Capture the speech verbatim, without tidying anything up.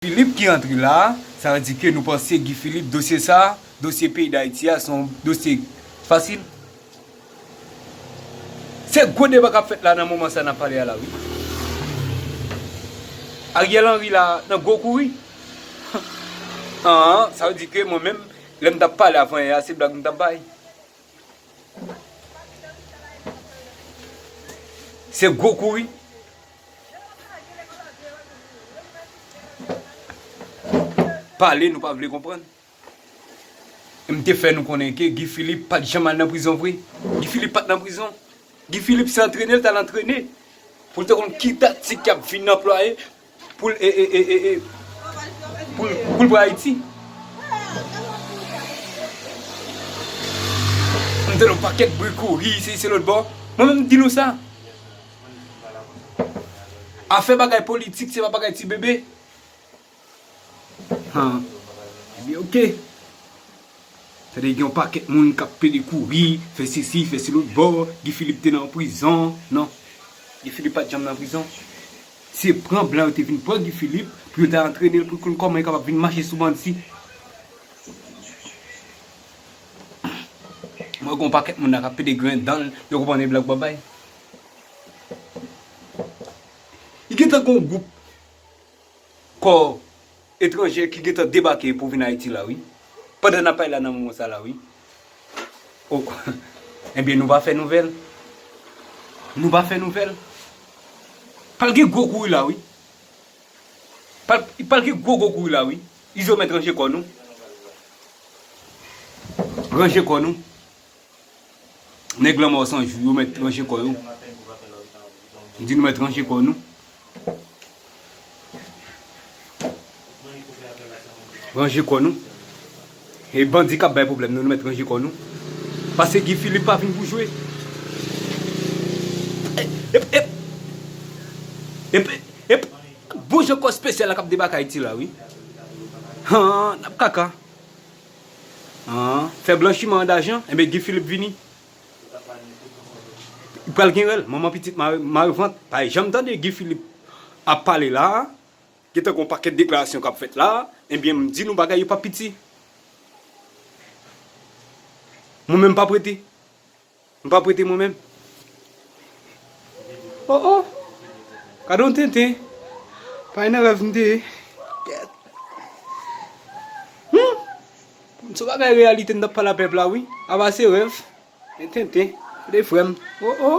Philippe ki antre la, sa vle di ke nou panse Guy Philippe, dosye sa, dosye peyi Dayiti a, se yon dosye fasil. Se gwo deba k ap fèt la nan moman sa n ap pale a la, wi. Ariel Henry la nan gwo kouri. An, sa vle di ke mwen menm, lè m t ap pale avan yè a, se blag m t ap bay. Se gwo kouri. Pale, nou pa vle konprann. M te fè nou konnen ke Guy Philippe pa t janm al nan prizon vre. Guy Philippe pa t nan prizon. Guy Philippe se antrene l t al antrene. Pou l te konn ki taktik y ap vin anplwaye pou l, e, e, e, e, e, pou l, pou l pran Ayiti. M tande yon pakèt bri kouri, se, se lòt bò. Mwen menm, m di nou sa. Afè bagay politik, se pa bagay ti bebe. Han. Ebyen, oke. Tande gen yon pakèt moun k ap pede kouri, fè sesi, fè se lòt bò, Guy Philippe te nan prizon. Non. Guy Philippe pa t janm nan prizon. Se pran blan yo te vin pran Guy Philippe pou yo ta antrene l pou l konn kòman l kapab vin mache sou bandi. Mwen gen yon pakèt moun la k ap pede grenn dan l, yo konprann e blag babay. Li gentan gen yon gwoup kò etranje ki gentan debake pou vin Ayiti la, wi. Pandan n ap pale la nan moman sa la, wi. O, ebyen, nou pa fè nouvèl. Nou pa fè nouvèl. Pral gen gwo kouri la, wi. Pral, pral gen gwo, gwo kouri la, wi. Izo mèt ranje kò nou. Ranje kò nou. Nèg Lanmò San Jou yo mèt ranje kò yo. M di nou mèt ranje kò nou. Ranje kò nou. E bandi k ap bay pwoblèm, nou, nou mèt ranje kò nou. Paske Guy Philippe pa vin pou jwe. Ep, ep, ep, ep, ep, bon jan kò espesyal la k ap debake Ayiti la, wi. Han, n ap kaka. Han, fè blanchiman dajan, enben Guy Philippe vini. Li pral gen rèl, manman pitit mare, mare vant. Pa janm tande Guy Philippe ap pale la, gentan gon pakèt deklarasyon k ap fèt la, enben m di nou bagay yo p ap piti. Mwen menm m p ap rete. M p ap rete mwen menm. O o. Gade yon tenten. Pa nan rèv m te ye. Kèt. Hmm. Se yon bagay reyalite n t ap pale a pèp la, wi. Apa se rèv. Men tenten. Gade frè m. O o.